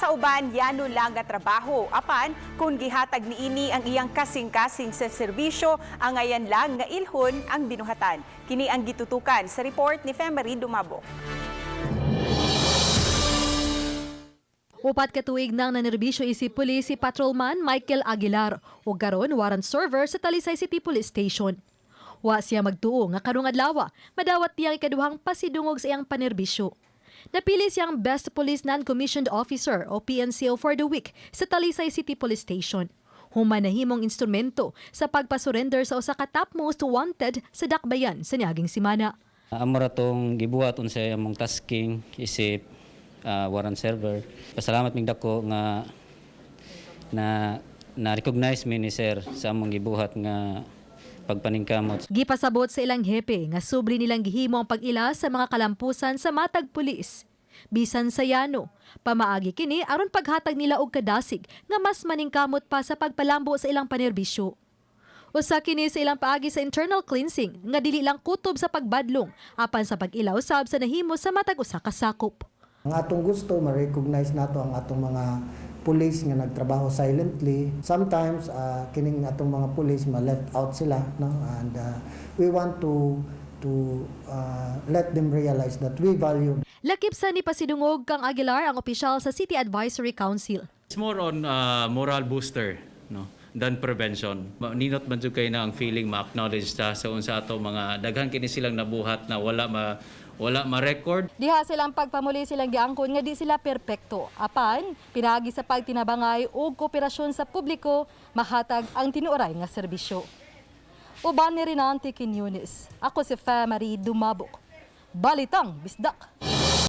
Sa uban, yano lang nga trabaho. Apan, kung gihatag niini ang iyang kasing-kasing sa serbisyo, angayan lang nga ilhon ang binuhatan. Kini ang gitutukan sa report ni Femery Dumabok. 4 ka tuig nang nanerbisyo isip pulis si Patrolman Michael Aguilar ug karon warrant server sa Talisay City Police Station. Wa siya magtuo nga karong adlaw madawat niyang ikaduhang pasidungog sa iyang panerbisyo. Napili siyang Best Police Non-Commissioned Officer o PNCO for the week sa Talisay City Police Station. Human nahimong instrumento sa pagpasurrender sa usa ka top most wanted sa Dakbayan sa niaging simana. Amo ra tong gibuhat unsay among tasking isip warrant server. Pasalamat mig dako nga na na recognize mi ni sir sa among gibuhat nga pagpaningkamot. Gipasabot sa ilang hepe nga subli nilang gihimo ang pag-ila sa mga kalampusan sa matag pulis. Bisan sa yano, pamaagi kini aron paghatag nila og kadasig nga mas maningkamot pa sa pagpalambo sa ilang panerbisyo. Usa kini sa ilang paagi sa internal cleansing nga dili lang kutob sa pagbadlong apan sa pag-ila usab sa nahimo sa matag usa ka sakop. Ang atong gusto, ma-recognize nato ang atong mga police nga nagtrabaho silently. Sometimes, kining atong mga police ma-left out sila, no? And we want to let them realize that we value Lakip sa ni pasidungog kang Aguilar ang opisyal sa City Advisory Council. It's more on moral booster, no, than prevention. Ninot man jud kay na ang feeling ma-acknowledge ta sa unsa ato mga daghan kini silang nabuhat na wala ma-record. Diha silang pagpamuli silang giangkon nga di sila perpekto. Apan, pinaagi sa pagtinabangay ug kooperasyon sa publiko, mahatag ang tinuoray nga serbisyo. Uban ni Rinante Quiñones. Ako si Marie Dumabok. Balitang Bisdak.